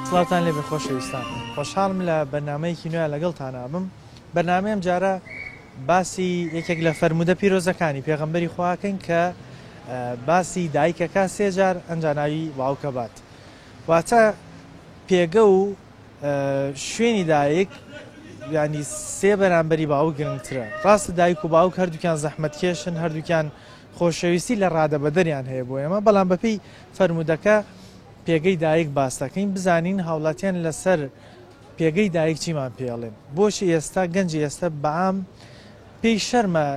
سڵاوتان لێبێ خۆشەویستان خۆشحاڵم لە بەرنامەیەکی نوێ لەگەڵتان ئەبم بەرنامەی ئەم جارە باسی یەکێک لە فەرموودە پیرۆزەکانی پێغەمبەری خواکەین کە باسی دایکەکە سێجار ئەنجا ناوی باوکە بات واتە پێگە و شوێنی دایک ینی سێ بەرامبەری باوک گرنگترە ڕاستە دایک و باوک هەردووکیان زەحمەتکێشن هەردووکیان خۆشەویستی لە ڕادەبەدەریان هەیە بۆ ئێمە بەڵام بەپێی فەرموودەکە پێگەی دایک باس دەکەین بزانین هاوڵاتیان لەسەر پێگەی دایک چیمان پێڵێن بۆچی ئێستا گەنجی ئێستا بەعام پێی شەرمە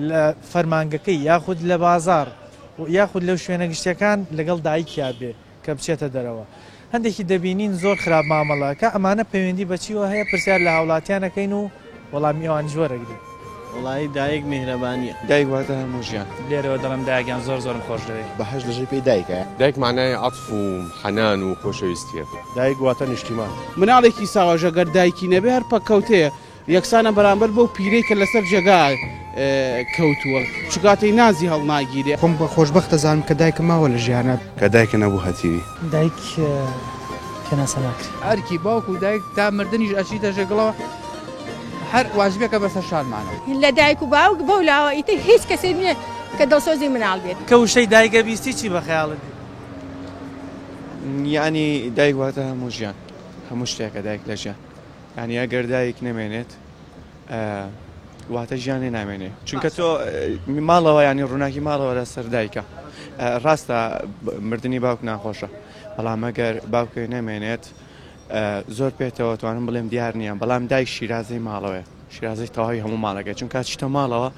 لە فەرمانگەکەی یاخود لە بازار یاخود لەو شوێنە گشتیەکان لەگەڵ دایکیا بێ کە بچێتە دەرەوە هەندێکی دەبینین زۆر خراپ مامەڵەکە ئەمانە پەیوەندی بەچیوە هەیە پرسیار لە هاوڵاتیان ئەکەین و وەڵامی ئەوانیش وەرەگرین. وەڵایی دایک میهرەبانیە. دایک واتە هەموو ژیان. لێرەوە دەڵێم دایکگیان زۆر زۆرم خۆش دەوێی. بەهەشت لەژێر پێی دایکە. دایک مانای عەتف و حەنان و خۆشەویستیە. دایک واتە نیشتیمان. مناڵێکی ساواش ئەگەر دایکی نەبێ هەر پەککەوتەیە. یەکسانە بەرامبەر بەو پیرەی کە لەسەر جێگا کەوتووە چکاتەی نازی هەڵناگیرێ. خۆم بە خۆشبەخت دەزانم کە دایکم ماوە لە ژیانا. کە دایکە نەبوو هەتیوی. دایک پێناسە ناکرێ. ئەرکی باوک و دایک تا مردنیش ئەچیتە ژێر گڵەوە هەر واجبێکە بەسەر شانمانەوە. لە دایک و باوک بەو لاوە ئیتر هیچ کەسێک نییە کە دڵسۆزی مناڵ بێت. کە وشەی دایک ئەبیستی چی بە خەیاڵت دێ؟ یەعنی دایک واتە هەموو ژیان هەموو شتێکە دایک لە ژیان. یانی ئەگەر دایک نەمێنێت واتە ژیانێ نامێنێ چونکە تۆ ماڵەوە ینی ڕووناکی ماڵەوە لەسەر دایکە ڕاستە مردنی باوک ناخۆشە بەڵام ئەگەر باوکێ نەمێنێت زۆر پێتەوە توانم بڵێم دیار نییە بەڵام دایک شیرازەی ماڵەوەی شیرازەی تەواوی هەموو ماڵەکە چونکە چیتە ماڵەوە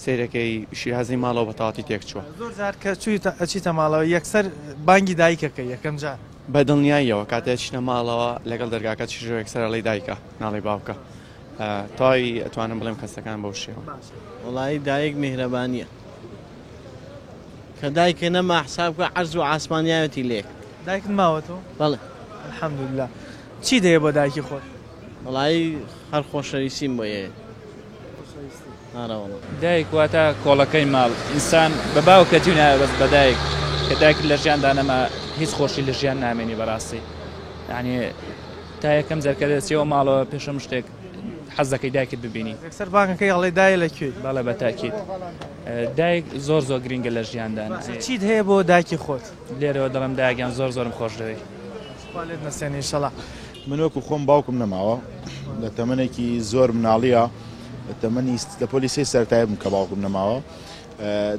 سیرەکەی شیرازی ماڵەوە بە تەواتی تێکچووە زۆر جار کە چوویتە ئەچیتە ماڵەوە یەکسەر بانگی دایکەکە یەکەم جار بە دڵنیاییەوە کاتێ ئەچینە ماڵەوە لەگەڵ دەرگاکە چیژەوە یەکسەر ئەڵێی دایکە ناڵێی باوکە تەواوی ئەتوانم بڵێم کەسەکان بەو شێوە. وەڵایی دایک میهرەبانیە کە دایکە نەما حساب کە عەرز و عاسمان یاوێتی لێک. دایکت ماوەتەوە؟ بەڵێ. الحمدللە چیت هەیە بۆ دایکی خۆت؟ وەڵایی هەر خۆشەویستیم بۆی هەیە. دایک واتە کۆڵەکەی ماڵ ئینسان بە باوکەتی و ناوێ بەس بە دایک کە دایکت لە ژیاندا نەما هیچ خۆشی لە ژیان نامێنی بەڕاستی یعنی تا یەکەم جار کە دەچیەوە ماڵەوە پێش هەموو شتێک حەز دەکەی دایکت ببینی یەکسەر بانگەکەی ئەڵێ دایە لە کوێی؟ بەڵێ بە تاکید دایک زۆر زۆر گرینگە لە ژیاندا چیت هەیە بۆ دایکی خۆت؟ لێرەوە دەڵێم دایکیان زۆر زۆرم خۆش دەوێی. خوا لێت نەسێنێ ئیشەڵا. من وەکو خۆم باوکم نەماوە لە تەمەنێکی زۆر مناڵیە لە تەمەنی لە پۆلی سێی سەرەتایی بووم کە باوکم نەماوە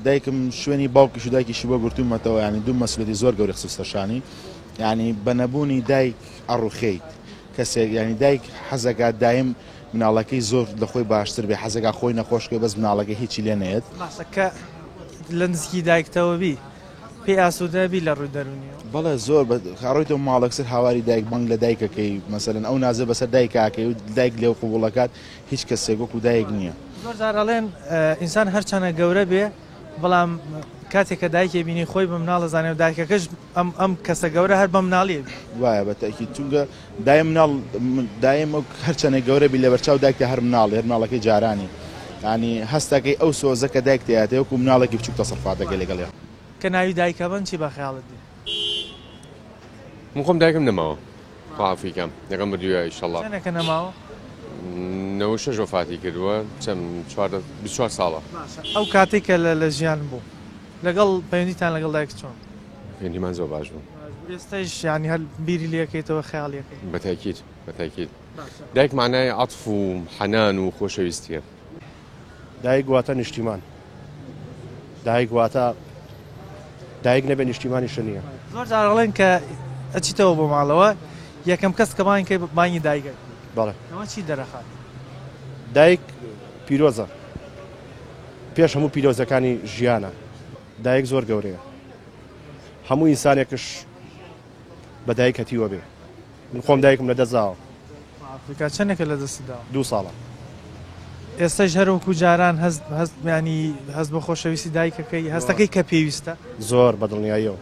دایکم شوێنی باوکیش و دایکیشی بۆ گرتوومەتەوە ینی دوو مەسلەتی زۆر گەوری خستە سەرشانی ینی بە نەبوونی دایک ئەڕوخێیت کەسێک ینی دایک حەزەکات دایم مناڵەکەی زۆر لە خۆی باشتر بێ حەزەکە خۆی نەخۆشکە بەس مناڵەکە هیچی لێ نەیەت باشە کە لە نزیکی دایکتەوە بی پێی ئاسوودە بی لە ڕووی دەروونیەوە؟ بەڵێ زۆر بە ڕۆیتەوە ماڵێک سەر هاواری دایک بانگ لە دایکەکەی مەسەلەن ئەو نازە بەسەر دایکاکەی و دایک لێو قبوڵەکات هیچ کەسێک وەکو دایک نییە. زۆر جار ئەڵێن ئینسان هەرچەنە گەورە بێ بەڵام کاتێک کە دایکی بینی خۆی بە مناڵ ئەزانێ و دایکەکەش ئەم ئەم کەسە گەورە هەر بە مناڵی ئەبینێ. وایە بە تەئکید چونکە دایم مناڵ دایم وەک هەرچەنێک گەورە بی لەبەرچاو دایکتا هەر مناڵی هەر مناڵەکەی جارانی یانی هەستەکەی ئەو سۆزە کە دایک تێیاتێ وەکو مناڵێکی بچوک تەسەرفات دەکەی لەگەڵیا. کە ناوی دایکە بن چی بە خەیاڵت دێ؟ من خۆم دایکم نەماوە خوا عەفوی کام لەگەڵ مردوویە ئیشەڵا. چەنێکە نەماوە؟ 96 وەفاتی کردووە چەند 14 24 ساڵە. باشە ئەو کاتەی کە لە ژیان بوو لەگەڵ پەیوەندیتان لەگەڵ دایکت چۆن بوو؟ پەیوەندیمان زۆر باش بوو. ئێستایش یانی هەر بیری لێ ئەکەیتەوە خەیاڵی ئەکەی؟ بە تەئکید بە تەئکید دایک مانای عەتف و حەنان و خۆشەویستیە. دایک واتە نیشتیمان دایک واتە دایک نەبێ نیشتیمانیشە نییە. زۆر جار ئەڵێن کە ئەچیتەوە بۆ ماڵەوە یەکەم کەس کە بانگ کەی بانگی دایک ئەکەی. بەڵێ. ئەوە چی دەرەخات؟ دایک پیرۆزە پێش هەموو پیرۆزەکانی ژیانە دایک زۆر گەورەیە هەموو ئینسانێکش بە دایک هەتیوە بێ من خۆم دایکم لە دەست داوە. ئافریکا چەندێکە لە دەستت داوە؟ دوو ساڵە. ئێستاش هەر وەکو جاران هەست هەست ینی هەست بە خۆشەویستی دایکەکەی هەستەکەی کە پێویستە؟ زۆر بە دڵنیاییەوە.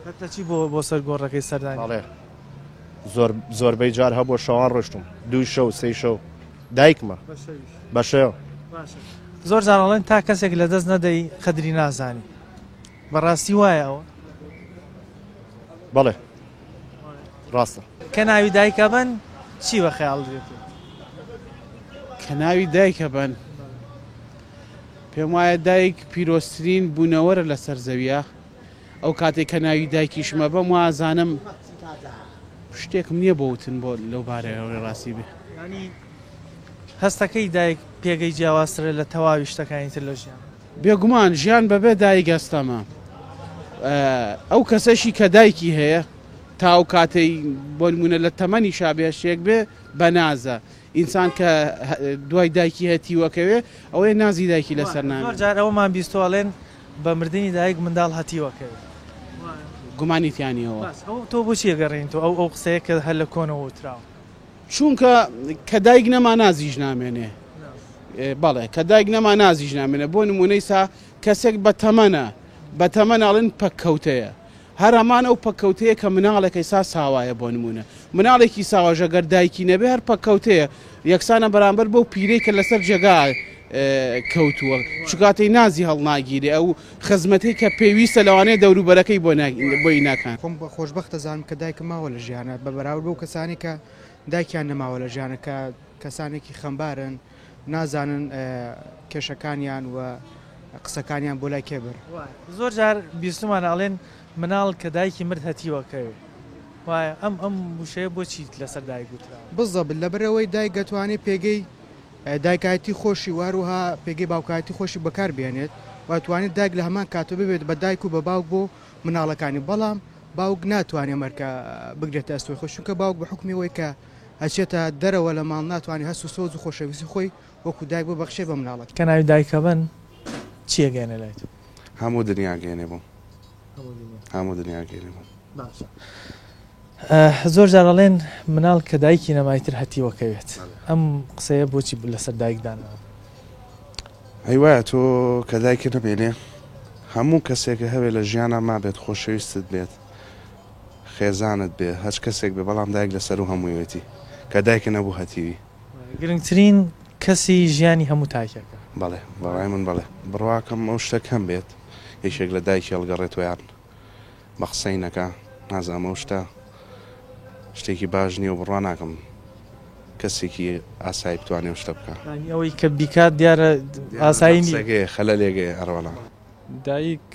هەتا چی بۆ بۆ سەر گۆڕەکەی سەردانی؟ بەڵێ زۆر زۆربەی جار هەبووە شەوان ڕۆشتوم دوو شەو سێ شەو دایکمە بە شەو. باشە زۆر جار ئەڵێن تا کەسێک لە دەست نەدەی قەدری نازانی بەڕاستی وایە ئەوە؟ بەڵێ ڕاستە. کە ناوی دایکە بن چی بە خەیاڵت دێت؟ کە ناوی دایکە بن پێم وایە دایک پیرۆزترین بوونەوەرە لەسەر زەویە ئەو کاتێک کە ناوی دایکیشمە بەم وازانم شتێکم نییە بۆ وتن بۆ لەو بارەیەوە ڕاستی بێ. یانی هەستەکەی دایک پێگەی جیاوازترە لە تەواوی شتەکانی تر لە ژیان. بێگومان ژیان بەبێ دایک ئەستەمە ئەو کەسەشی کە دایکی هەیە تا ئەو کاتەی بۆ نمونە لە تەمەنی شابێ شێک بێ بەنازە ئینسان کە دوای دایکی هەتیوەکەوێ ئەوەیە نازی دایکی لەسەر نامێنێ. زۆر جار ئەوەمان بیستوە ئەڵێن بە مردنی دایک منداڵ هەتیوەکەوێ. گومانی تیا نیە ئەوە. باس ئەو تۆ بۆچی ئەگەڕێنیتەوە ئەو ئەو قسەیە کە هەر لە کۆنەوە وتراوە؟ چونکە کە دایک نەما نازیش نامێنێ. بەڵێ کە دایک نەما نازیش نامێنێ بۆ نمونەی سا کەسێک بە تەمەنە بە تەمەن ئەڵێن پەککەوتەیە هەر هەمان ئەو پەککەوتەیە کە مناڵێکەی سا ساوایە بۆ نمونە مناڵێکی ساواش ئەگەر دایکی نەبێ هەر پەککەوتەیە یەکسانە بەرامبەر بەو پیرەی کە لەسەر جێگا کەوتووە چکاتەی نازی هەڵناگیرێ ئەو خزمەتەی کە پێویستە لەوانەیە دەوروبەرەکەی بۆ بۆی ناکان. خۆم بە خۆشبەخت دەزانم کە دایکم ماوە لە ژیانە بە بەراورد بەو کەسانەی کە دایکیان نەماوە لە ژیانە کە کەسانێکی خەمبارن نازانن کێشەکانیان و قسەکانیان بۆ لای کێ بەرن. زۆر جار بیستومانە ئەڵێن مناڵ کە دایکی مرد هەتیوەکەوێ وایە ئەم ئەم وشەیە بۆچی لەسەر دایک وتراوە؟ بزەبت لەبەرئەوەی دایک دەتوانێت پێگەی دایکایەتی خۆشی و هەروەها پێگەی باوکایەتی خۆشی بەکار بهێنێت و ئەتوانێت دایک لە هەمان کاتەوە ببێت بە دایک و بە باوک بۆ مناڵەکانی بەڵام باوک ناتوانێت ئەم ئەرکە بگرێتە ئەستۆی خۆی چونکە باوک بە حوکمی ئەوەی کە ئەچێتە دەرەوە لە ماڵ ناتوانێت هەست و سۆز و خۆشەویستی خۆی وەکو دایک ببەخشێت بە مناڵەکەی. کە ناوی دایکە بن چی ئەگەیەنێ لای تۆ؟ هەموو دنیا گەیەنێ بۆم. هەموو دنیا گەیەنێ بۆم. باشە زۆر جار ئەڵێن مناڵ کە دایکی نەما ئیتر هەتیوەکەوێت ئەم قسەیە بۆچی لەسەر دایک دانراوە؟ ئەی وایە تۆ کە دایکت نەمێنێ هەموو کەسێکە هەبێ لە ژیانا مابێت خۆشەویستت بێت خێزانت بێ هەچ کەسێک بێ بەڵام دایک لە سەروو هەموویەتی کە دایکت نەبوو هەتیوی. گرنگترین کەسی ژیانی هەموو تاکێکە. بەڵێ بەڕای من بەڵێ بڕواکەم ئەو شتە کەم بێت یەکێک لە دایکی هەڵگەڕێتەوە یان بە قسەی نەکا نازانم ئەو شتە شتێکی باش نییە و بڕوا ناکەم کەسێکی ئاسایی بتوانێ ئەو شتە بکا. یانی ئەوەی کە بیکات دیارە ئاسایی نییە. قسەکەیە خەلەلێک هەیە ئەرەوەڵا. دایک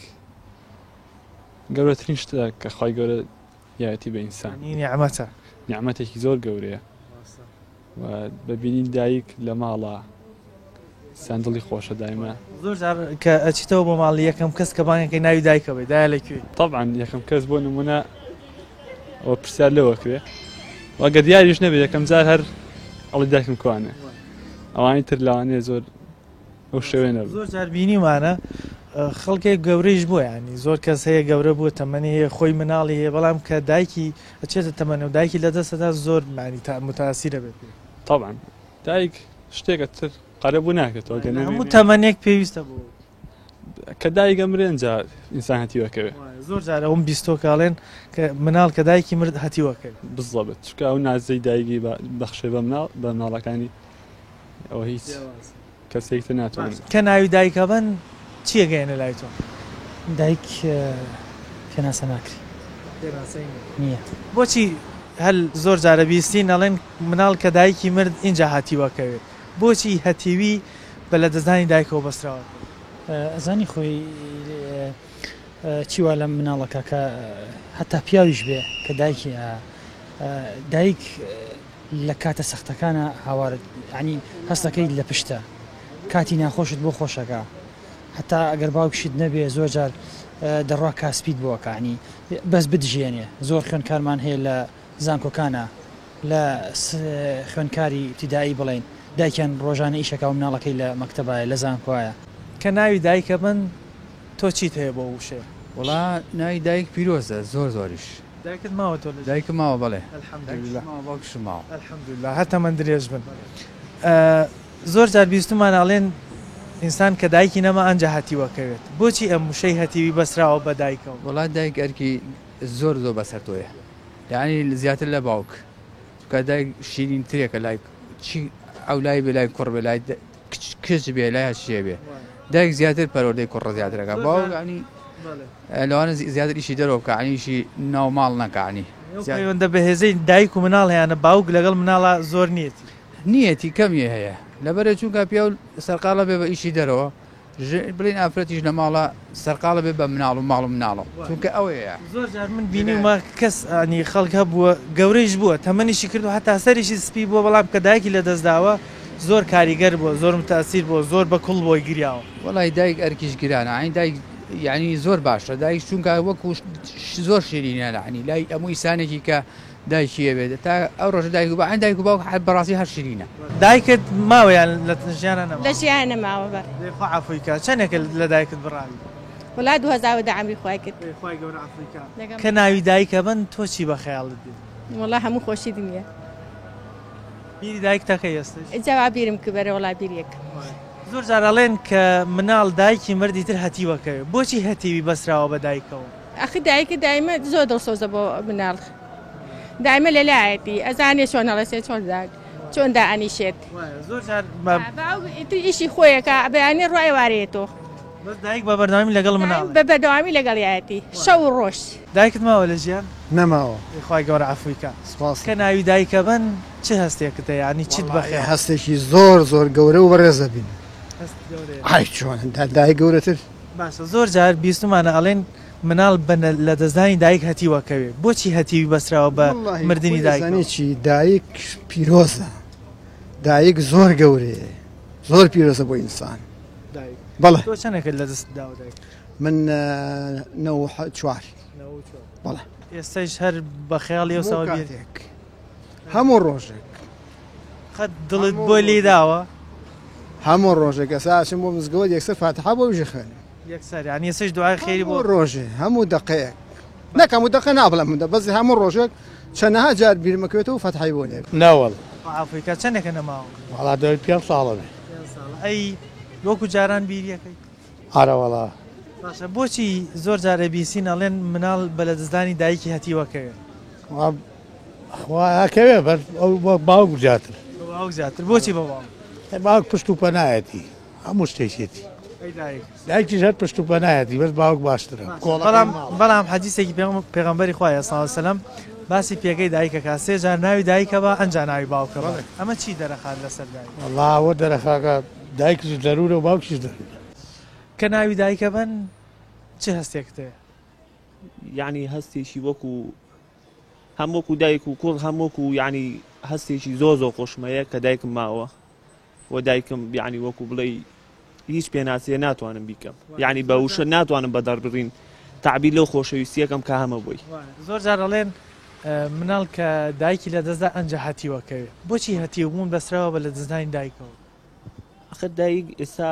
گەورەترین شتە کە خوای گەورە یایەتی بە ئینسان. یانی نیعمەتە. نیعمەتێکی زۆر گەورەیە و بە بینین دایک لە ماڵا ئینسان دڵی خۆشە دایمە. زۆر جار کە ئەچیتەوە بۆ ماڵ یەکەم کەس کە بانگەکەی ناوی دایکە بێ دایە لە کوێی؟ تەبعەن یەکەم کەس بۆ نمونە ئەوە پرسیار لەوە کرێ و ئەگەر دیاریش نەبێ یەکەم جار هەر ئەڵی دایکم کوانێ ئەوانی تر لەوانەیە زۆر ئەو شێوەیە نەبن. زۆر جار بینیومانە خەڵکێک گەورەیش بووە یانی زۆر کەس هەیە گەورە بووە تەمەنی هەیە خۆی مناڵی هەیە بەڵام کە دایکی ئەچێتە تەمەنە و دایکی لەدەست ئەدا زۆر مانی تا متاسیرە بێت پێی. تەبعەن دایک شتێکە تر قەرەبوو ناکرێتەوە گەر هەموو نەمێنێ. تەمەنێک پێویستە بۆ. کە دایک ئەمرێ ئینجا ئینسان هەتیوەکەوێ. زۆر جار ئەوم بیستووە کە ئەڵێن کە مناڵ کە دایکی مرد هەتیوەکەوێ. بزەبت چونکە ئەو نازەی دایکی بەخشێ بە مناڵ بە مناڵەکانی ئەوە هیچ کەسێک تر ناتوانێت. کە ناوی دایک ئەبەن چی ئەگەیەنێ لای تۆ؟ دایک پێناسە ناکرێ. پێناسەی نیە. نیە. بۆچی هەر زۆر جار ئەبیستین ئەڵێن مناڵ کە دایکی مرد ئینجا هەتیوەکەوێ بۆچی هەتیوی بە لەدەستدانی دایکەوە بەستراوەتەوە؟ ئەزانی خۆی چی وا لە مناڵەکە کە هەتا پیاویش بێ کە دایکی دایک لە کاتە سەختەکانا هاوارت یانی هەستەکەیت لە پشتە کاتی ناخۆشت بۆ خۆشەکا هەتا ئەگەر باوکشت نەبێ زۆر جار دەڕوا کاسپیت بۆ ئەکا یانی بەس بتژێنێ زۆر خوێندکارمان هەیە لە زانکۆکانا لە خوێندکاری ئیبتیدائی بڵێین دایکیان ڕۆژانە ئیشەکا و مناڵەکەی لە مەکتەبایە لە زانکۆایە. کە ناوی دایکە بن تۆ چیت هەیە بۆ ئەو وشەیە؟ وەڵا ناوی دایک پیرۆزە زۆر زۆریش. دایکت ماوە تۆ لە ژیان؟ دایکم ماوە بەڵێ. الحمدللە. دایکیشم ماوە باوکیشم ماوە. الحمدللە هەر تەمەن درێژ بن. زۆر جار بیستومانە ئەڵێن ئینسان کە دایکی نەما ئەنجا هەتیوەکەوێت بۆچی ئەم وشەی هەتیوی بەسراوە بە دایکەوە؟ وەڵا دایک ئەرکی زۆر زۆر بەسەر تۆیە یانی زیاتر لە باوک چونکە دایک شیرین ترێکە لای چی ئەو لای بێ لای کوڕ بێ لای کچ بێ لای هەرچیێ بێ دایک زیاتر پەروەردەی کوڕ زیاترەکە باوک ینی. لەوانە زیاتر ئیشی دەرەوە بکا عنی ئیشی ناو ماڵ نەکا عنی پەیوەندە بەهێزەی دایک و مناڵ هەیانە باوک لەگەڵ مناڵا زۆر نیەتی. نیەتی کەمی هەیە لەبەرێ چونکە پیاو سەرقاڵە بێ بە ئیشی دەرەوە بڵین ئافرەتیش لە ماڵە سەرقاڵە بێ بە مناڵ و ماڵ و مناڵە چونکە ئەوەیە. زۆر جار من بینیومە کەس ینی خەڵک هەبووە گەورەیش بووە تەمەنیشی کردووە هەتا سەریشی سپی بووە بەڵام کە دایکی لەدەست داوە زۆر کاریگەر بووە زۆر متاسیر بووە زۆر بە کوڵ بۆی گریاوە. وەڵای دایک ئەرکیش گرانە عەین دایک یعنی زۆر باشە دایک چونکە وەکو زۆر شیرینە یعنی لای هەموو ئیسانێکی کە دایکی ئەبێت تا ئەو ڕۆژە دایک و باوک دایک و باوک هەر بەڕاستی هەر شیرینە. دایکت ماوە یان لە ژیانا نەماوە؟ لە ژیانا نەماوە بەڵێ. دەی خوا عەفوی کا. چەنێکە لە دایکت بڕاوی؟ وەڵا 2010 عەمری خوای کرد. دەی خوای گەورە عەفوی کا. کە ناوی دایک ئەبەن تۆ چی بە خەیاڵت دێ؟ وەڵا هەموو خۆشی دنیا. بیری دایکت ئەکەی ئێستەش؟ جا وا بیرم کبەرە وەڵا بیری ئەکەم. زۆر جار ئەڵێن کە مناڵ دایکی مرد ئیتر هەتیو ئەکەوێ. بۆچی هەتیوی بەسراوە بە دایکەوە؟ ئەخر دایکە دایمە زۆر دڵسۆزە بۆ مناڵ دایمە لە لایەتی ئەزانێ چۆن هەڵەسێ چۆن دان چۆن دائەنیشێت زۆر جار ئیتر ئیشی خۆیەکە بەیانی ڕای وارێتەوە بەس دایک بە بەردەوامی لەگەڵ مناڵ بە بەردەوامی لەگەڵیایەتی شەو و ڕۆژ. دایکت ماوە لە ژیان؟ نەماوە. خوای گەورە عەفوی کا. سوپاس. کە ناوی دایکە بن چ هەستێکت هەیە یانی چیت بە خەیاڵ؟ هەستێکی زۆر زۆر گەورە و بەڕێزە بین. هەست گەورەیە. ئای چۆن دایک گەورەتر. باشە زۆر جار بیستومانە ئەڵێن مناڵ بە لەدەستدانی دایک هەتیو ئەکەوێ بۆچی هەتیوی بەستراوە بە مردنی دایکەوە؟ ئەزانی چی دایک پیرۆزە دایک زۆر گەورەیە زۆر پیرۆزە بۆ ئینسان بەڵێ تۆ چەندێکت لەدەست داوە دایک؟ من 94 بەڵێ ئێستایش هەر بە خەیاڵی ئەو ساوە بیر هەموو ڕۆژێک قەت دڵت بۆ لێی داوە؟ هەموو ڕۆژێک ئێستا ئەچم بۆ مزگەوت یەکسەر فاتحە بۆ ویژە خوێنم. یەکسەر یعنی ئێستاش دوعای خێری بۆ ڕۆژێ هەموو دەقەیەک نەک هەموو دەقە نابڵێم هەموو دە بەس هەموو ڕۆژێک چەنەها جار بیرمەکەوێتەوە فەتحای بۆ نێرم. نەوەڵا. عافوی کە چەندێکە نەماوە؟ وەڵا دەبێت پێنج ساڵە بێ. پێنج ساڵە ئەی وەکو جاران بیریەکەی؟ ئارەوەڵا. باشە بۆچی زۆر جار ئەبیسین ئەڵێن مناڵ بە لەدەستدانی دایکی هەتیوەکەوێ؟ خوا ئەکەوێ بەس ئەو بە باوک زیاتر. بە باوک زیاتر بۆچی بە باوک؟ باوک پشت و پەنایەتی هەموو شتێکێتی. ئەی دایک؟ دایکیش هەر پشت و پەنایەتی بەس باوک باشترە. بەڵام بەڵام حەدیسێکی پێغەمبەری خوایە صلی اللە علیە وسلم باسی پێگەی دایکەکە سێ جار ناوی دایکە بە ئەنجا ناوی باوکە بە ئەمە چی دەرەخات لەسەر دایک؟ وەڵا ئەوە دەرەخاکە دایکیش زەرورە و باوکیش زەرورە. کە ناوی دایکە بن چ هەستێکت هەیە؟ یەعنی هەستێکی وەکو هەم وەکو دایک و کوڕ هەم وەکو یعنی هەستێکی زۆر زۆر خۆشم هەیە کە دایکم ماوە و دایکم یعنی وەکو بڵێ هیچ پێناسەیە ناتوانم بیکەم یعنی بە وشە ناتوانم بە دەربڕین تعبیر لەو خۆشەویستیەکەم کە هەمە بۆی. زۆر جار ئەڵێن مناڵ کە دایکی لەدەستدا ئەنجا هەتیوەکەوێ بۆچی هەتیو بوون بەستراوە بە لەدەستدانی دایکەوە؟ ئەخر دایک ئێستا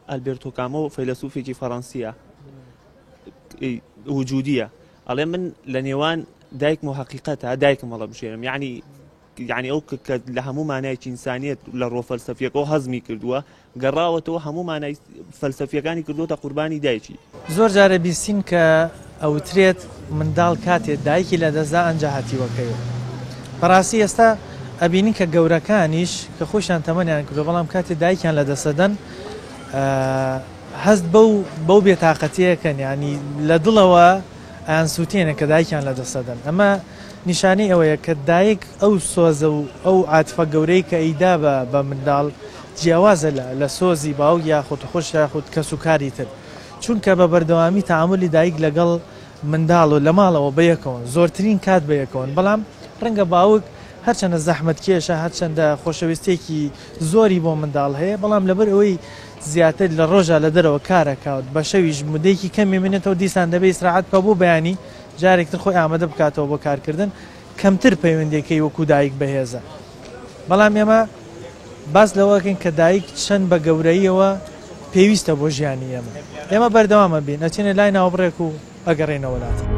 ئەلبێرتۆ کامۆ فەیلەسوفێکی فەڕەنسیە وجودیە ئەڵێ من لە نێوان دایکم و حەقیقەتە دایکم هەڵەبژێرم یعنی یعنی ئەو کە لە هەموو مانایەکی ئینسانیەت لە ڕۆ فەلسەفیەکەەوە هەزمی کردووە گەڕاوەتەوە هەموو مانای فەلسەفیەکانی کردوتە قوربانی دایکی. زۆر جارە بیستین کە ئەوترێت منداڵ کاتێ دایکی لەدەستدا ئەنجا هەتیوەکەوێ بەڕاستی ئێستا ئەبینین کە گەورەکانیش کە خۆشیان تەمەنیان کردوە بەڵام کاتێ دایکیان لەدەستەدەن هەست بەو بەو بێتاقەتیەکەن ینی لە دڵەوە ئەیان سووتێنە کە دایکیان لەدەستەدەن ئەمە نیشانەی ئەوەیە کە دایک ئەو سۆزە و ئەو عاتفە گەورەی کە ئەیدا بە بە منداڵ جیاوازە لە لە سۆزی باوک یاخود خوشک یاخود کەس و کاری تر چونکە بە بەردەوامی تەعامولی دایک لەگەڵ منداڵ و لە ماڵەوە بەیەکەوەن زۆرترین کات بەیەکەوەن بەڵام ڕەنگە باوک هەرچەندە زەحمەتکێشە هەرچەندە خۆشەویستیەکی زۆری بۆ منداڵ هەیە بەڵام لەبەر ئەوەی زیاتر لە ڕۆژا لە دەرەوە کارەکات بە شەویش مدەیەکی کەمی منێتەوە دیسان دەبێ ئیسراحەت بکا بۆ بەیانی جارێکتر خۆی ئامادە بکاتەوە بۆ کارکردن کەمتر پەیوەندیەکەی وەکو دایک بەهێزە بەڵام ئێمە باس لەوەکەین کە دایک چەند بە گەورەییەوە پێویستە بۆ ژیانی ئێمە ئێمە بەردەوامە بین ئەچینە لای ناوبڕێک و ئەگەڕێینەوە لاتان.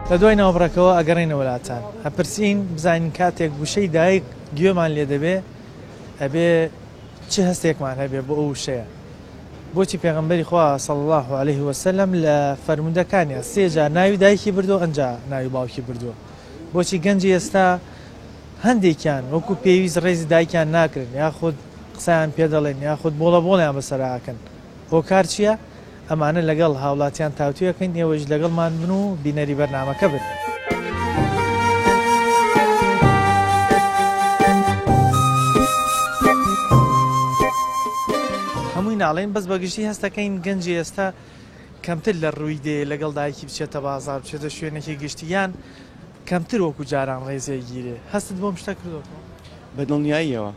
لە دوای ناوبڕەکەوە ئەگەڕێینەوە لاتان ئەپرسین بزانین کاتێک وشەی دایک گوێمان لێ دەبێ ئەبێ چ هەستێکمان هەبێ بۆ ئەو وشەیە بۆچی پێغەمبەری خوا صلی اللە علیه وسلم لە فەرموودەکانیا سێ جار ناوی دایکی بردووە ئەنجا ناوی باوکی بردووە بۆچی گەنجی ئێستا هەندێکیان وەکو پێویست ڕێزی دایکیان ناگرن یاخود قسەیان پێ دەڵێن یاخود بۆڵە بۆڵیان بەسەرا ئەکەن هۆکار چیە؟ ئەمانە لەگەڵ هاوڵاتیان تاوتوێ ئەکەین ئێوەیش لەگەڵمان بن و بینەری بەرنامەکە بن. هەمووی ناڵێین بەس بەگشتی هەستەکەین گەنجی ئێستا کەمتر لە ڕووی دێ لەگەڵ دایکی بچێتە بازاڕ بچێتە شوێنێکی گشتی یان کەمتر وەکو جاران ڕێزێ گیرێ هەستت بۆم شتە کردۆتەوە؟ بە دڵنیاییەوە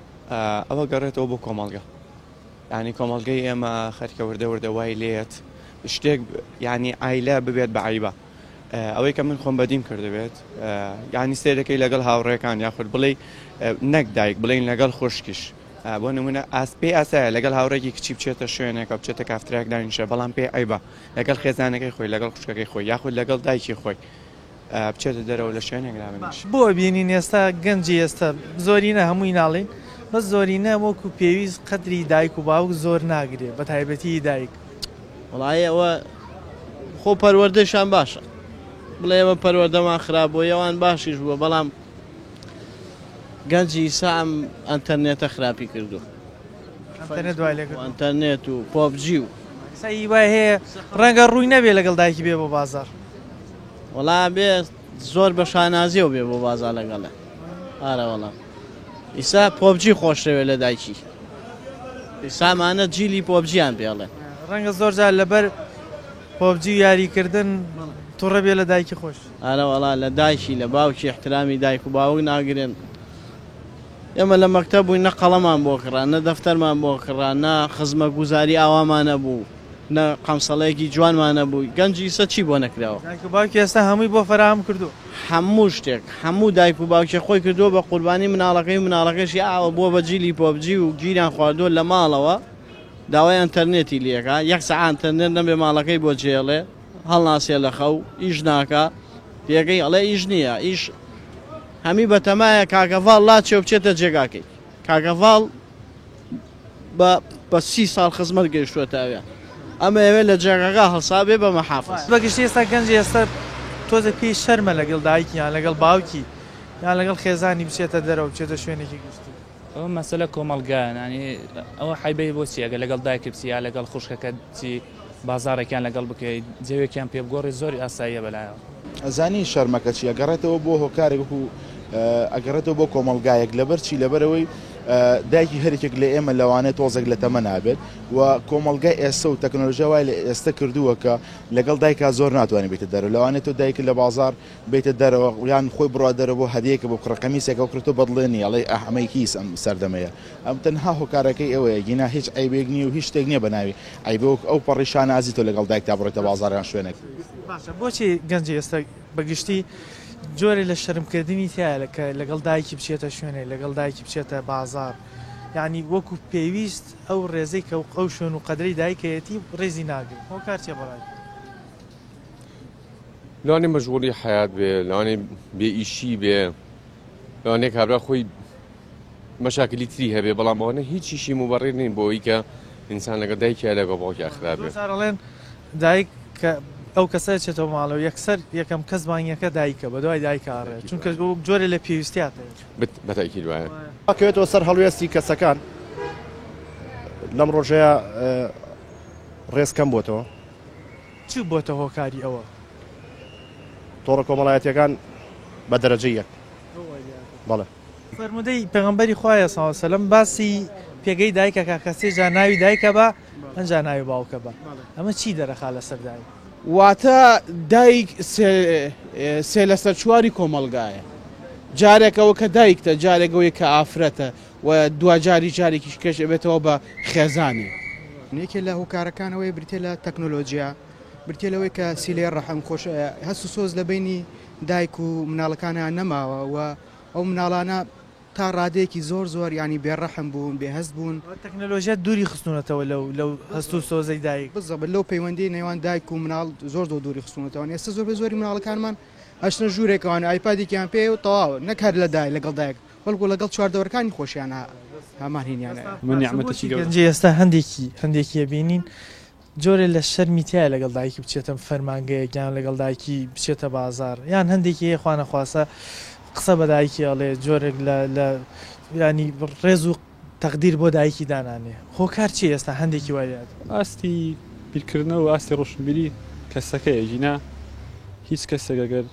ئەوە گەڕێتەوە بۆ کۆمەڵگە یانی کۆمەڵگەی ئێمە خەرکە وردە وردە وای لێت شتێک یانی ئایلە ببێت بە عیبە ئەوەی کە من خۆم بەدیم کردبێت یانی سێرەکەی لەگەڵ هاوڕێکان یاخود بڵێ نەک دایک بڵین لەگەڵ خوشکیش بۆ نمونە ئاس پێی ئاسایە لەگەڵ هاوڕێکی کچی بچێتە شوێنێکە بچێتە کافتراک دانیشە بەڵام پێی عیبە لەگەڵ خێزانەکەی خۆی لەگەڵ خوشکەکەی خۆی یاخود لەگەڵ دایکی خۆی بچێتە دەرەوە لە شوێنێک دابنیشێ. بۆ ئەبینین ئێستا گەنجی ئێستا زۆرینە هەمووی ناڵێین بەس زۆرینە وەکو پێویست قەدری دایک و باوک زۆر ناگرێ بە تایبەتی دایک. وەڵایی ئەوە خۆ پەروەردەشان باشە بڵێ ئێمە پەروەردەمان خراپ بووە یەوان باشیش بووە بەڵام گەنجی ئیسا ئەم ئەنتەرنێتە خراپی کردووە. ئەنتەرنێت وای لێکردووە. ئەنتەرنێت و پۆبجی و. ئێستا هی وای هەیە ڕەنگە ڕووی نەبێ لەگەڵ دایکی بێ بۆ بازاڕ. وەڵا بێ زۆر بە شانازیەوە بێ بۆ بازاڕ لەگەڵێ. ئارە وەڵا ئیسا پۆبجی خۆشتەوێ لە دایکی. ئیسا ئەمانە جیلی پۆبجیان پێ ئەڵێن. ڕەنگە زۆر جار لەبەر پۆبجی و یاریکردن توڕە بێ لە دایکی خۆش. ئارە وەڵا لە دایکی لە باوکی ئیحترامی دایک و باوک ناگرن. ئێمە لە مەکتەب بووین نە قەڵەمان بۆ کڕا، نە دەفتەرمان بۆ کڕا، نە خزمەتگوزاری ئاوامان هەبوو، نە قەمسەڵەیەکی جوانمان هەبوو، گەنجی ئیستا چی بۆ نەکراوە؟ دایک و باوکی ئێستا هەمووی بۆ فەراهەم کردووە. هەموو شتێک، هەموو دایک و باوکێک خۆی کردووە بە قوربانی مناڵەکەی و مناڵەکەشی ئاوا بووە بە جیلی پۆبجی و گیریان خواردووە لە ماڵەوە داوای ئەنتەرنێتی لێکا، یەک سەعات ئەنتەرنێت نەبێ ماڵەکەی بۆ جێڵێ، هەڵناسێ لە خەو، ئیش ناکا، پێگەی ئەڵێ ئیش نییە، ئیش هەمی بەتەمایە کاکەڤاڵ لاچێ و بچێتە جێگاکەی. کاکەڤاڵ بە بە سی ساڵ خزمەت گەیشتووەتە ئەوێ. ئەمە ئەوێ لە جێگاکە هەڵسابێ بە مەحافز. بە گشتی ئێستا گەنجی ئێستا تۆزێک پێی شەرمە لەگەڵ دایکی یان لەگەڵ باوکی یان لەگەڵ خێزانی بچێتە دەرەوە بچێتە شوێنێکی گشتی. ئەوە مەسەلە کۆمەڵگایە یانی ئەوە حەیبەی بۆ چیە گەر لەگەڵ دایکت بچی یا لەگەڵ خوشکەکەت بچی بازاڕێکیان لەگەڵ بکەی جەوێکیان پێ بگۆڕی زۆر ئاساییە بەلایەوە. ئەزانی شەرمەکە چیە ئەگەڕێتەوە بۆ هۆکارێک وەکو ئەگەڕێتەوە بۆ کۆمەڵگایەک لەبەر چی لەبەرەوەی دایکی هەرێکێک لە ئێمە لەوانەیە تۆزێک لە تەمەنا بێت و کۆمەڵگای ئێستا و تەکنۆلۆژیا وای لە ئێستا کردووە کە لەگەڵ دایکا زۆر ناتوانانی بێتە دەرەوە لەوانەیە تۆ دایکت لە بازار بێتە دەرەوە یان خۆی بڕوا دەرەوە بۆ هەدیەکە بۆ کڕە قەمیسێکە بکڕێت تۆ بەدڵێ نیە ئەڵێی ئاه ئەمەی کیس ئەم سەردەمەیە ئەم تەنها هۆکارەکەی ئەوەیە گینا هیچ عەیبێک نیە و هیچ شتێک نیە بەناوی عەیبە وەک ئەو پەڕی شانازی تۆ لەگەڵ دایکتا بڕۆیتە بازاڕ یان شوێنێک. باشە بۆچی گەنجی ئێستا بە گشتی جۆرێ لە شەرمکردنی تیایە کە لەگەڵ دایکی بچێتە شوێنێ لەگەڵ دایکی بچێتە بازاڕ یانی وەکو پێویست ئەو ڕێزەی کە ئەو شوێن و قەدرەی دایکەیەتی ڕێزی ناگرن هۆکار چیە بەڕای تۆ؟ لەوانەیە مەشغوڵی حەیات بێ لەوانەیە بێ ئیشی بێ لەوانەیە کابرا خۆی مەشاکلی تری هەبێ بەڵام ئەوانە هیچیشی موبەڕیر نین بۆ ئەوەی کە ئینسان لەگەڵ دایکیا لەگەڵ باوکیا خراپ بێ. زۆر ئەڵێن دایک کە ئەو کەسە چێتەوە ماڵەوە یەکسەر یەکەم کەس بانگەکە دایکە بە دوای دایکە ئەڕێ چونکە جۆرێ لە پێویستیاتە. بە تەئکید وایە. ئەکەوێتەوە سەر هەڵوێستی کەسەکان لەم ڕۆژەیە ڕێز کەم بۆتەوە. چ بۆتە هۆکاری ئەوە؟ تۆڕە کۆمەڵایەتیەکان بە دەرەجەی یەک بەڵێ. فەرموودەی پێغەمبەری خوایە صلی اللە سلم باسی پێگەی دایک ئەکا کە سێ جار ناوی دایک ئەبا ئەنجا ناوی باوک ئەبا ئەمە چی دەرەخا لەسەر دایک؟ واتە دایک سێ لەسەر چواری کۆمەڵگایە جارێک ئەوە کە دایکتە جارێک ئەوەی کە ئافرەتە و دواجاریش جارێکیش کەش ئەبێتەوە بە خێزانێ. یەکێ لە هۆکارەکان ئەوەیە بریتیە لە تەکنۆلۆجیا، بریتیە لەوەی کە سیلەی ڕەحم خۆش هەست و سۆز لە بەینی دایک و مناڵەکانا نەماوە و ئەو مناڵانە تا ڕادەیەکی زۆر زۆر یانی بێ ڕەحم بوون، بێ هەست بوون. تەکنەلۆژیا دووری خستوونەتەوە لەو لەو هەست و سۆزەی دایک. بزەبت لەو پەیوەندیەی نێوان دایک و مناڵ زۆر زۆر دووری خستوونەتەوە. ئێستا زۆربەی زۆری مناڵەکانمان ئەچنە ژوورێکەوە ئایپادێکیان پێیە و تەواو نەک هەر لە دایک لەگەڵ دایک بەڵکو لەگەڵ چواردەورەکانی خۆشیانا هەمان هینیان هەیە. ئەمە نیعمەتێکی گەورەیە. گەنجی ئێستا هەندێکی هەندێکی ئەبینین جۆرێ لە شەرمی تیایە لەگەڵ دایکی بچێتە فەرمانگەیەک یان لەگەڵ دایکی بچێتە بازاڕ یان هەندێکی هەیە خوانەخواستە قسە بە دایکی ئەڵێ جۆرێک لە لە یانی ڕێز و. تەقدیر بۆ دایکی دانانێ هۆکار چیە ئێستا هەندێکی وای لێ هاتوە؟ ئاستی بیرکردنەوە و ئاستی ڕۆشنبیری کەسەکەیە گینا هیچ کەسێک ئەگەر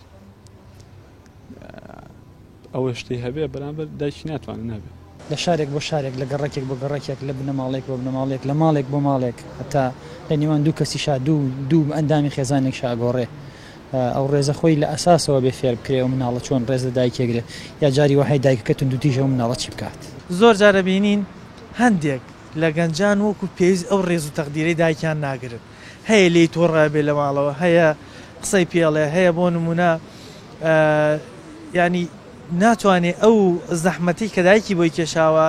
ئەوە شتەی هەبێ بەرامبەر دایکی ناتوانێت نەبێ. لە شارێک بۆ شارێک، لە گەڕەکێک بۆ گەڕەکێک، لە بنەماڵەیەک بۆ بنەماڵەیەک، لە ماڵێک بۆ ماڵێک، هەتا لە نێوان دوو کەسیشا، دوو ئەندامی خێزانێکشا ئەگۆڕێ. ئەو ڕێزە خۆی لە ئەساسەوە بێ فێر بکرێ ئەو مناڵە چۆن ڕێز لە دایکی ئەگرێ، یا جاری وا هەیە دایکەکە توندوتیژە ئەو مناڵە چی بکات؟ زۆر جار ئەبینین هەندێک لە گەنجان وەکو پێویست ئەو ڕێز و تەقدیرەی دایکیان ناگرن، هەیە لێی توڕە ئەبێ لە ماڵەوە، هەیە قسەی پێ ئەڵێ، هەیە بۆ نموونە یانی ناتوانێ ئەو زەحمەتەی کە دایکی بۆی کێشاوە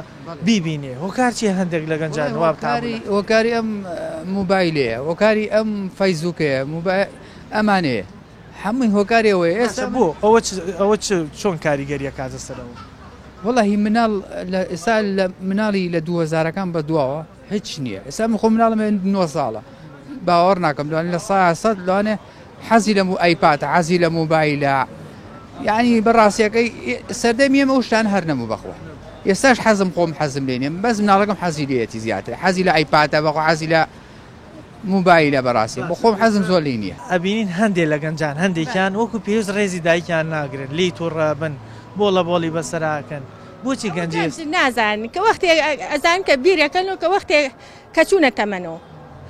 بیبینێ، هۆکار چیە هەندێک لە گەنجان وا تەعامول ئەکەن؟ هۆکاری ئەم مۆبایلەیە، هۆکاری ئەم فەیسبووکەیە، ئەمانەیە هەمووی هۆکاری ئەوەیە ئێستا بۆ ئەوە ئەوە چۆن کاریگەری ئەکاتە سەر ئەوە؟ وەڵاهی مناڵ لە ئێستا لە مناڵی لە دووهەزارەکان بە دواوە هیچ نییە ئێستا من خۆ مناڵم هەیە نۆ ساڵە باوەڕ ناکەم لەوانێ 100% لەوانێ حەزی لە ئایپاتە حەزی لە مۆبایلە یعنی بە ڕاستیەکەی سەردەمی ئێمە ئەو شتانە هەر نەبوو بەخوا ئێستاش حەزم خۆم حەزم لێ نییە بەس مناڵەکەم حەزی لێیەتی زیاتر حەزی لە ئایپاتە بەخوا حەزی لە مۆبایلە بەڕاستی بۆ خۆم حەزم زۆر لێی نییە. ئەبینین هەندێ لە گەنجان هەندێکیان وەکو پێویست ڕێزی دایکیان ناگرن لێی توڕە ئەبن بۆڵە بۆڵی بەسەرا ئەکەن بۆچی گەنجی گەنج نازانن کە وەختێ ئەزانن کە بیرەکەن و کە وەختێ کە چوونە تەمەنەوە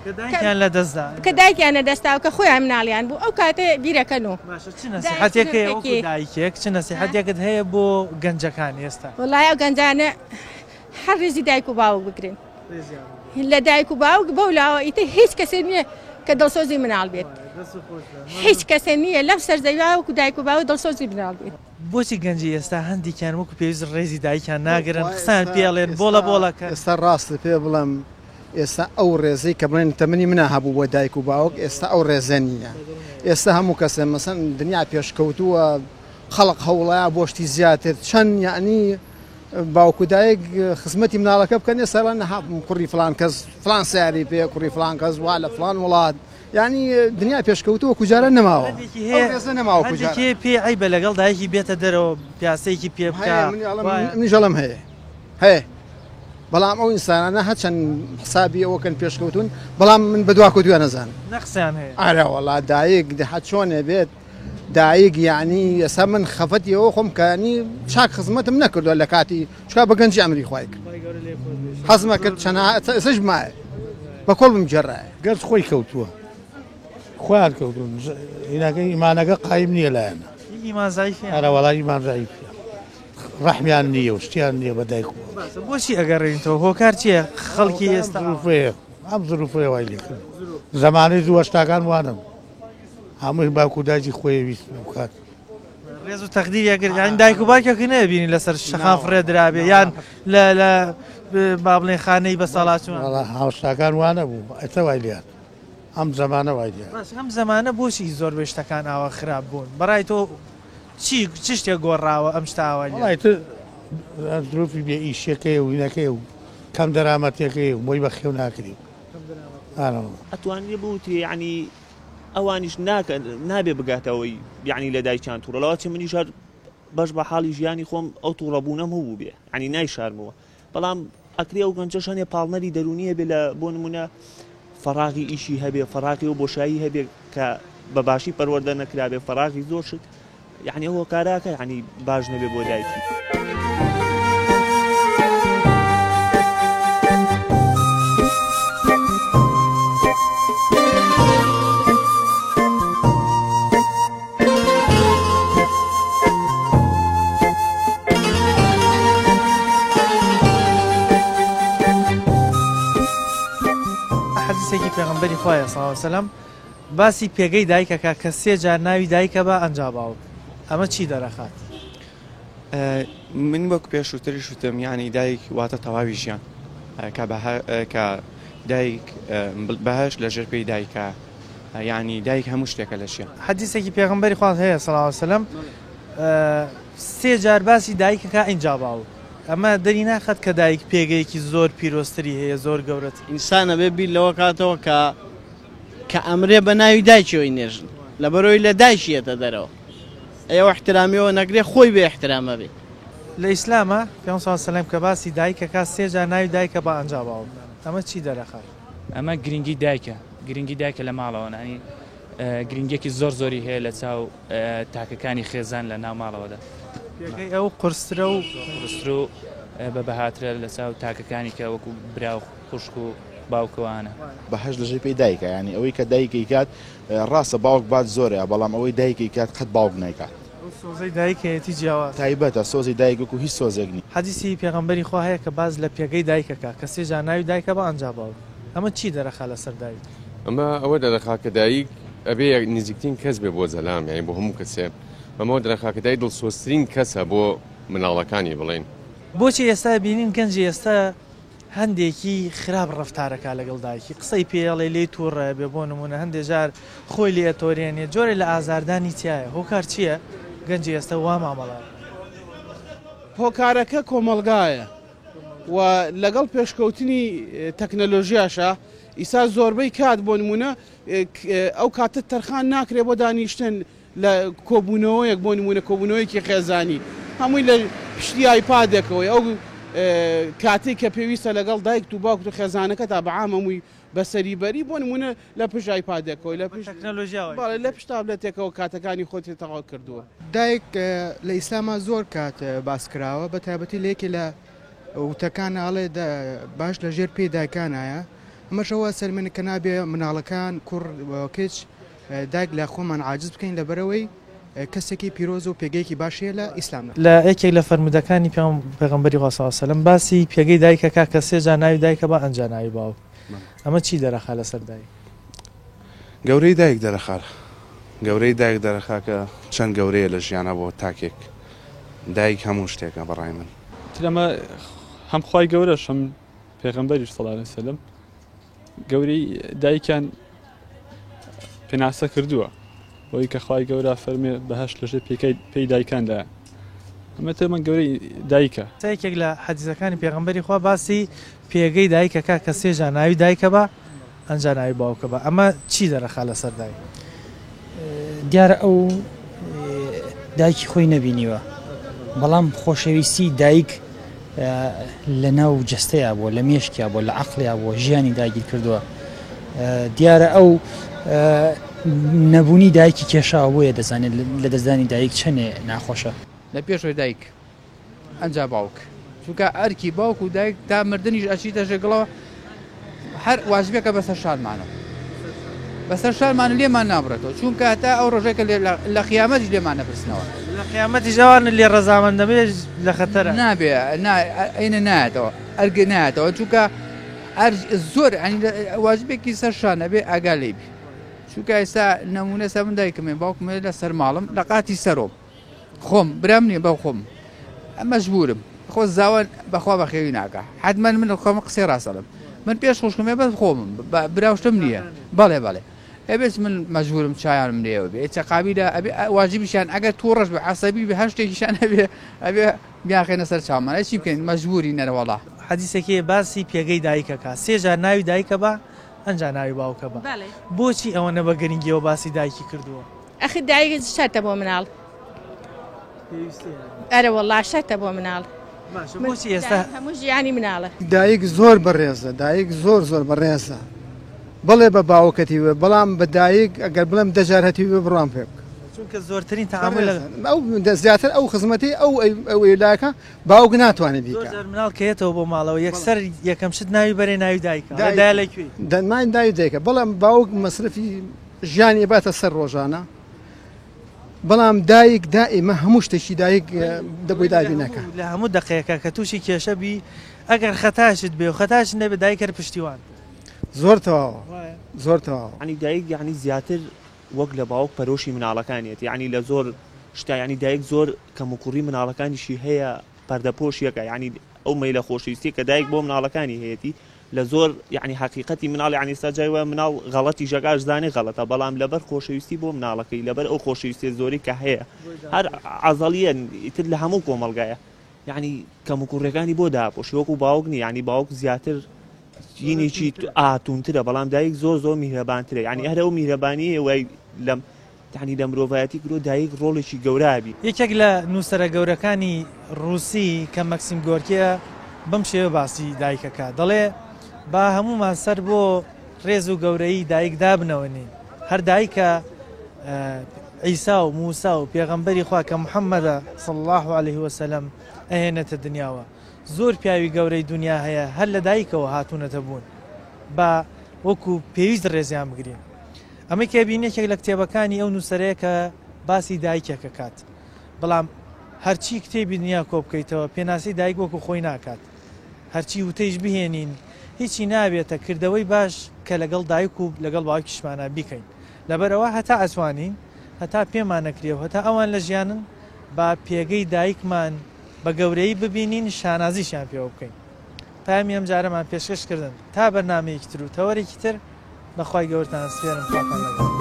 کە دایکیان لە دەست دا کە دایکیان لە دەست دا و کە خۆیان مناڵیان بوو ئەو کاتە بیرەکەن و باشە چ نەسیحەتێک هەیە وەکو دایکێک چ نەسیحەتێکت هەیە بۆ گەنجەکان ئێستا؟ وەڵای ئەو گەنجانە هەر ڕێزی دایک و باوک بگرن لە دایک و باوک بەو لاوە ئیتر هیچ کەسێ نییە کە دڵسۆزی مناڵ بێت هیچ کەسێ نییە لەم سەر زەویا وەکو دایک و باوک دڵسۆزی مناڵ بێت. بۆچی گەنجی ئێستا هەندێکیان وەکو پێویست ڕێزی دایکیان ناگرن قسەیان پێ ئەڵێن بۆڵە بۆڵەکەن. ئێستا ڕاستت پێ بڵێم ئێستا ئەو ڕێزەی کە بڵێن تەمەنی منا هەبوو بۆ دایک و باوک ئێستا ئەو ڕێزە نییە ئێستا هەموو کەسێ مەسەن دنیا پێشکەوتووە خەڵق هەوڵەیە بۆ شتی زیاتر چەند یعنی باوک و دایک خزمەتی مناڵەکە بکەن ئێستا ئەڵێن ها کوڕی فلان کەس فلان سیاری پێ کوڕی فلان کەس وا لە فلان وڵات یعنی دنیا پێشکەوتووە وەکو جاران نەماوە هەندێکی هەیە ئەو ڕێزە نەماوە وەکو هەندێکی جاران. هەیە پێی عەیبە لەگەڵ دایکی بێتە دەرەوە پیاسەیەکی پێ بکا هەیە منی ئەڵێم وایە. منیش ئەڵێم هەیە هەیە بەڵام ئەو ئینسانانە هەرچەند حسابی ئەوە کەن پێشکەوتون بەڵام من بە دواکەوتویان نەزانم نەقسیان هەیە. ئەرە وەڵا دایک هە چۆنێ بێت دایک یەعنی ئێستا من خەفەتی ئەوە خۆم کە یەعنی چاک خزمەتم نەکردووە لە کاتی چکا بە گەنجی ئەمری خوای کرد حەزمە کرد چەنە ئێسش مایە بە کۆڵ بمگێڕایە. گەنج خۆی کەوتووە خۆیان کەوتون هیناکە ئیمانەکە قایم نییە لایەنە ئیمان زەعیفە ئەرە وەڵا ئیمان زەعیفە ڕەحمیان نییە و شتیان نییە بە دایک و باشە بۆچی ئەگەڕێنیتەوە هۆکار چییە خەڵکی ئێستا زروفەیە ئەم زروفەیە وای لێکرد زەمانەی زوو هەشتاکان وانەبوو هەمووی باوک و دایکی خۆی ویست بکات. ڕێز و تەقدیر یەکرد یان دایک و باوکێکی نەبینی لەسەر شەقام فڕێ درابێ یان لە لە با بڵێن خانەی بە ساڵاچوون هاوشتاکان وانە بوو ئەتە وای لات ئەم زەمانە وای لات باش ئەم زەمانە بۆچی زۆربەی شتەکان ئاوا خراپ بوون بەڕای تۆ چی چ شتێک گۆڕاوە ئەم شتە ئاوا لێ وەڵای تر زروفی بێ ئیشەکەی و هینەکەی و کەم دەرامەتەکەی و بۆی بەخێو ناکری ئەتوانرێ بوترێ یعنی ئەوانیش ناکەن نابێ بگاتە ئەوەی یعنی لە دایکیان توڕە لەوە چی منیش هەر بەش بە حاڵی ژیانی خۆم ئەو توڕەبوونەم هەبوو بێ یعنی نایشارمەوە بەڵام ئەکرێ ئەو گەنجەش هەنێ پاڵنەری دەروونی هەبێ لە بۆ نمونە فەراغی ئیشی هەبێ فەراغی و بۆشایی هەبێ کە بە باشی پەروەردە نەکرابێ فەراغی زۆر شت یەعنی ئەو هۆکارەکە یەعنی باش نەبێ بۆ دایکی. حەدیسێکی پێغەمبەری خوایە صلی اللە علیه وسلم باسی پێگەی دایک ئەکا کە سێ جار ناوی دایک ئەبا ئەنجا باوک ئەمە چی دەرەخات؟ من وەک پێشووتریش وتم یانی دایک واتە تەواوی ژیان کە کە دایک بەهەشت لە ژێر پێی دایکە یانی دایک هەموو شتێکە لە ژیان. حەدیسێکی پێغەمبەری خوا هەیە صلی اللە علیە وسلم سێ جار باسی دایک ئەکا ئینجا باوک ئەمە دەری ناخات کە دایک پێگەیەکی زۆر پیرۆزتری هەیە زۆر گەورەتر. ئینسان ئەبێ بیر لەوە کاتەوە کە کە ئەمرێ بە ناوی دایکیەوەی نێژن لەبەرئەوەی لە دایکی یەتە دەرەوە ئەی ئەو ئیحترامیەوە نەگرێ خۆی بێ ئیحترام ئەبێ. لە ئیسلامە پێغەمبەر صلی اللە علیە وسلم کە باسی دایک ئەکا سێ جار ناوی دایکە با ئەنجا باوک ئەمە چی دەرەخات؟ ئەمە گرنگی دایکە گرنگی دایکە لە ماڵەوە یانی گرنگیەکی زۆر زۆری هەیە لە چاو تاکەکانی خێزان لە ناو ماڵەوەدا. پێگەی ئەو قورسترە و قورستر و بە بەهاترە لە چاو تاکەکانی کە وەکو برا و خوشک و باوکەوانە. بەهەشت لەژێر پێی دایکە یانی ئەوەی کە دایک ئەیکات ڕاستە باوک باج زۆرە بەڵام ئەوەی دایک ئەیکات قەت باوک نایکات. ئەو سۆزەی دایک هەیەتی جیاوازە. تایبەتە سۆزی دایک وەکو هیچ سۆزێک نیە. حەدیسی پێغەمبەری خوا هەیە کە باس لە پێگەی دایک ئەکا کە سێ جار ناوی دایکە با ئەنجا باوک ئەمە چی دەرەخا لەسەر دایک؟ ئەمە ئەوە دەرەخا کە دایک ئەبێ نزیکترین کەس بێ بۆ زەلام یانی بۆ هەموو کەسێ ئەمە دەرەخا کە دایک دڵسۆزترین کەسە بۆ مناڵەکانی بڵێین. بۆچی ئێستا بینین گەنجی ئێستا هەندێکی خراپ ڕەفتارەکا لەگەڵ دایکی قسەی پێ ئەڵێ لێی توڕە ئەبێ بۆ نمونە هەندێ جار خۆی لێ ئەتۆرێنێ جۆرێ لە ئازاردانی تیایە هۆکار چیە گەنجی ئێستا وا مامەڵە ئەکا؟ هۆکارەکە کۆمەڵگایە و لەگەڵ پێشکەوتنی تەکنەلۆژیاشا ئیسا زۆربەی کات بۆ نمونە ئەو کاتە تەرخان ناکرێ بۆ دانیشتن لە کۆبوونەوەیەک بۆ نموونە کۆبوونەوەیەکی خێزانی هەمووی لە پشتی ئایپادێکەوەی ئەو کاتەی کە پێویستە لەگەڵ دایکت و باوکت و خێزانەکەتا بە عام هەمووی بەسەری بەری بۆ نموونە لە پشت ئایپادێکەوەی لە پشت تەکنەلۆژیاوە بەڵێ لە پشت تابلێتێکەوە کاتەکانی خۆتی تەواو کردووە. دایک لە ئیسلاما زۆر کات باس کراوە بە تایبەتی لە یەکێ لە وتەکان ئەڵێ باش لە ژێر پێی دایکانایە ئەمەش ئەوە ئەسەلمێنێ کە نابێ مناڵەکان کوڕ و کچ دایک لە خۆمان عاجز بکەین لەبەرئەوەی کەسێکی پیرۆز و پێگەیەکی باش هەیە لە ئیسلامدا. لە یەکێک لە فەرموودەکانی پێغەمبەری خوا صلی اللە علیە وسلم باسی پێگەی دایک ئەکا کە سێ جار ناوی دایکە با ئەنجا ناوی باوک ئەمە چی دەرەخا لەسەر دایک؟ گەورەی دایک دەرەخا گەورەی دایک دەرەخا کە چەند گەورەیە لە ژیانا بۆ تاکێک دایک هەموو شتێکە بەڕای من. تر ئەمە هەم خوای گەورەش هەم پێغەمبەریش صلی اللە علیە وسلم گەورەی دایکیان پێناسە کردووە بۆی کە خوای گەورە فەرمێ بەهەشت لەژێر پێکەی پێی دایکاندایە ئەمە تێمە گەورەی دایکە. یەکێک لە حەدیسەکانی پێغەمبەری خوا باسی پێگەی دایکەکە کە سێ جار ناوی دایکە بە ئەنجا ناوی باوکە بە ئەمە چی دەرەخا لەسەر دایک؟ دیارە ئەو دایکی خۆی نەبینیوە بەڵام خۆشەویستی دایک لە ناو جەستەیا بووە لە مێشکیا بووە لە عەقڵیا بووە ژیانی داگیر کردووە دیارە ئەو نەبوونی دایکی کێشاوە بۆیە دەزانێت لە دەستدانی دایک چەنێ ناخۆشە. لە پێشەوەی دایک ئەنجا باوک چونکە ئەرکی باوک و دایک تا مردنیش ئەچیتە ژێگڵەوە هەر واجبێکە بەسەر شانمانەوە بەسەر شانمان و لێمان نابڕێتەوە چونکە هەتا ئەو ڕۆژەی کە لە قیامەتیش لێمان نەپرسنەوە. لە قیامەتیش ئەوان لێ ڕەزامەند دەبێ لە خەتەرە. نابێ نا ئەینە نایەتەوە ئەرگ نایەتەوە چونکە ئەرج زۆر یانی واجبێکی سەر شانە بێ ئاگا لێی بی چونکە ئێستا نمونە سە من دایکم هەیە باوکم هەیە لە سەر ماڵم لە قاتی سەرۆم خۆم برام نییە بە خۆم مەجبورم خۆ زاوە بەخوا بەخێوی ناکا حتمما من خۆم قسەی ڕاستەڵم من پێش خوشکم بەس خۆمم براوشتم نییە بەڵێ بەڵێ ئەبێت من مەجبورم چایانم لێوە بێ چە قابیلە ئەبێ واجبیشان ئەگەر تووڕەش بە عسەبی بە هەر شتێکیشان هەبێ ئەبێ بیاخێنە سەر چاومان چی بکەین مەجبوری نەرەوەڵا. حەدیسێکی باسی پێگەی دایکەکە سێ جار ناوی دایکە بە ئەنجا ناوی باوکە بە بۆچی ئەوەنە بە گرنگیەوە باسی دایکی کردووە؟ ئەخر دایک شەرتە بۆ مناڵ. ئەرە وەڵا شەرتە بۆ مناڵ. باشە بۆچی ئێستا هەموو ژیانی مناڵە. دایک زۆر بەڕێزە دایک زۆر زۆر بەڕێزە بەڵێ بە باوکەتی بێ بەڵام بە دایک ئەگەر بڵێم دە جار هەتیوی بێ بڕوام پێ بکە. چونکە زۆرترین تەعامول لەگەڵ. ئەو زیاتر ئەو خزمەتی ئەو ئەو لاکە باوک ناتوانێت بیکا. زۆر جار مناڵ کە یەتەوە بۆ ماڵەوە یەکسەر یەکەم شت ناوی بەرێ ناوی دایکە ئەڵێ دایە لە کوێی؟ دەنمای ناوی دایکە بەڵام باوک مەسرەفی ژیانی ئەباتە سەر ڕۆژانە بەڵام دایک دائیمە هەموو شتێکی دایک دەبووی دابی نەکە لە هەموو دقەیەکە کە تووشی کێشە بی ئەگەر خەتاشت بێ و خەتاشت نەبێ دایک هەر پشتیوان زۆر تەواوە زۆر تەواوە. یانی دایک یانی زیاتر وەک لە باوک پەرۆشی مناڵەکانیەتی یانی لە زۆر شتا یانی دایک زۆر کەموکوڕی مناڵەکانیشی هەیە پەردەپۆشیەکە یانی ئەو مەیلە خۆشەویستیە کە دایک بۆ مناڵەکانی هەیەتی لە زۆر یەعنی حەقیقەتی مناڵ یەعنی ئێستا جای وایە مناڵ غەڵەتیش ئەکا ئەشزانێ غەڵەتە بەڵام لەبەر خۆشەویستی بۆ مناڵەکەی لەبەر ئەو خۆشەویستیە زۆرەی کە هەیە هەر عەزەڵیە ئیتر لە هەموو کۆمەڵگایە یەعنی کەموکوڕیەکانی بۆ داپۆشی وەکو باوک نیە یەعنی باوک زیاتر یینێکی ئا توندترە بەڵام دایک زۆر زۆر میهرەبانترە یەعنی هەر ئەو میهرەبانیەیە وای لەم. یانی لە مرۆڤایەتی گرۆ دایک ڕۆڵێکی گەورە ئەبی. یەکێک لە نووسەرە گەورەکانی ڕووسی کە مەکسیم گۆرکیە بەم شێوە باسی دایک ئەکات دەڵێ، با هەموومان سەر بۆ ڕێز و گەورەیی دایک دابنەوەنین، هەر دایکە عیسا و موسا و پێغەمبەری خوا کە محەممەدە صلی اللە علیه وسلم ئەهێنێتە دنیاوە. زۆر پیاوی گەورەی دنیا هەیە هەر لە دایکەوە هاتوونەتە بوون. با وەکو پێویست ڕێزیان بگرین. ئەمەی کە بینی یەکێک لە کتێبەکانی ئەو نووسەرەیە کە باسی دایکێک ئەکات. بەڵام هەرچی کتێبی دنیا کۆ بکەیتەوە پێناسەی دایک وەکو خۆی ناکات. هەرچی وتەیش بهێنین هیچی نابێتە کردەوەی باش کە لەگەڵ دایک و لەگەڵ باوکیشمانا بیکەین. لەبەرئەوە هەتا ئەتوانین، هەتا پێمان ئەکرێ و هەتا ئەوان لە ژیانن با پێگەی دایکمان بە گەورەیی ببینین شانازیشیان پێوە بکەین. پەیامی ئەمجارەمان پێشکەش کردن تا بەرنامەیەکی تر و تەوەرێکی تر بە خوای گەورتان ئەسپێرم خواتان لەگەڵ.